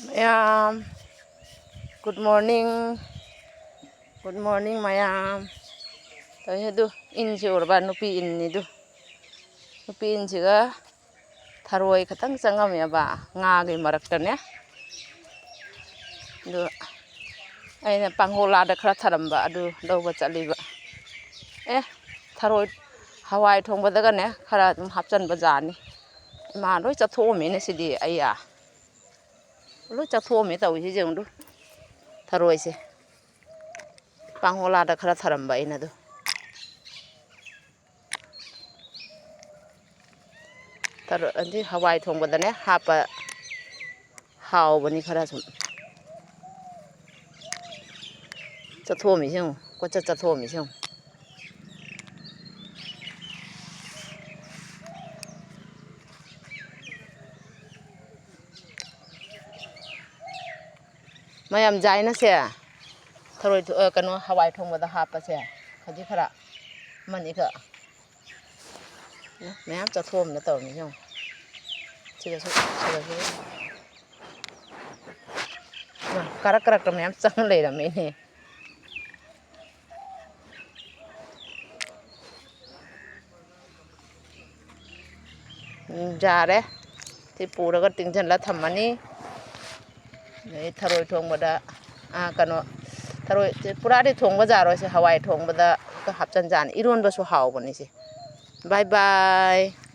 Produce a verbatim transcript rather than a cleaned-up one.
ꯃꯌꯥꯝ, good morning, good morning ꯃꯌꯥꯝ꯫ ꯇꯧꯔꯤꯁꯦ ꯑꯗꯨ, ꯏꯟꯁꯤ ꯎꯔꯕ? ꯅꯨꯄꯤ ꯏꯟꯅꯤꯗꯨ꯫ ꯅꯨꯄꯤ ꯏꯟꯁꯤꯒ ꯊꯔꯣꯏ ꯈꯛꯇꯪ ꯆꯪꯉꯝꯃꯦꯕ ꯉꯥꯒꯤ ꯃꯔꯛꯇꯅꯦ꯫ ꯑꯗꯨ ꯑꯩꯅ ꯄꯥꯡꯒꯣꯂꯥꯗ ꯈꯔ ꯊꯔꯝꯕ ꯑꯗꯨ ꯂꯧꯕ ꯆꯠꯂꯤꯕ꯫ ꯑꯦ, ꯊꯔꯣꯏ, ꯍꯋꯥꯏ ꯊꯣꯡꯕꯗꯒꯅꯦ ꯈꯔ ꯑꯗꯨꯝ ꯍꯥꯞꯆꯟꯕ ꯖꯥꯠꯅꯤ꯫ ꯏꯃꯥ, ꯂꯣꯏ ꯆꯠꯊꯣꯛꯑꯝꯃꯦꯅꯦ ꯁꯤꯗꯤ꯫ ꯑꯩꯌꯥ, ꯂꯣꯏ ꯆꯠꯊꯣꯛꯑꯝꯃꯦ ꯇꯧꯏꯁꯤ ꯌꯦꯡꯉꯨ꯫ ꯊꯔꯣꯏꯁꯦ ꯄꯥꯡꯒꯣꯂꯥꯗ ꯈꯔ ꯊꯔꯝꯕ ꯑꯩꯅ ꯑꯗꯨ꯫ ꯊꯔꯣꯏ ꯑꯗꯤ ꯍꯋꯥꯏ ꯊꯣꯡꯕꯗꯅꯦ ꯍꯥꯞꯄ ꯍꯥꯎꯕꯅꯤ꯫ ꯈꯔ ꯁꯨꯝ ꯆꯠꯊꯣꯛꯑꯝꯃꯤꯁꯤ ꯌꯦꯡꯉꯨ, ꯀꯣꯏꯆꯠ ꯆꯠꯊꯣꯛꯑꯝꯃꯤꯁꯤ ꯌꯦꯡꯉꯨ꯫ ꯃꯌꯥꯝ ꯖꯥꯏꯅꯁꯦ ꯊꯔꯣꯏ ꯊꯣ-, ꯑ, ꯀꯩꯅꯣ, ꯍꯋꯥꯏ ꯊꯣꯡꯕꯗ ꯍꯥꯞꯄꯁꯦ ꯈꯖꯤꯛ ꯈꯔ, ꯑꯃꯅꯤꯈꯛ꯫ ꯃꯌꯥꯝ ꯆꯠꯊꯣꯛꯑꯝꯅ ꯇꯧꯔꯝꯃꯤ ꯌꯦꯡꯉꯣ꯫ ꯁꯤꯗꯁꯨ, ꯁꯤꯗꯁꯨ꯫ ꯃꯥ, ꯀꯥꯔꯛ ꯀꯥꯔꯛꯇ ꯃꯌꯥꯝ ꯆꯪ ꯂꯩꯔꯝꯃꯦꯅꯦ꯫ ꯎꯝ, ꯌꯥꯔꯦ꯫ ꯁꯤ ꯄꯨꯔꯒ ꯇꯤꯡꯁꯤꯜꯂ ꯊꯝꯃꯅꯤ꯫ ꯑꯗꯩ ꯊꯔꯣꯏ ꯊꯣꯡꯕꯗ, ꯑꯥ, ꯀꯩꯅꯣ, ꯊꯔꯣꯏ, ꯄꯨꯔꯥꯗꯤ ꯊꯣꯡꯕ ꯌꯥꯔꯣꯏ꯫ ꯁꯤ ꯍꯋꯥꯏ ꯊꯣꯡꯕꯗ ꯍꯥꯞꯆꯟ ꯌꯥꯅꯤ꯫ ꯏꯔꯣꯟꯕꯁꯨ ꯍꯥꯎꯕꯅꯤ ꯁꯤ꯫ Bye bye꯫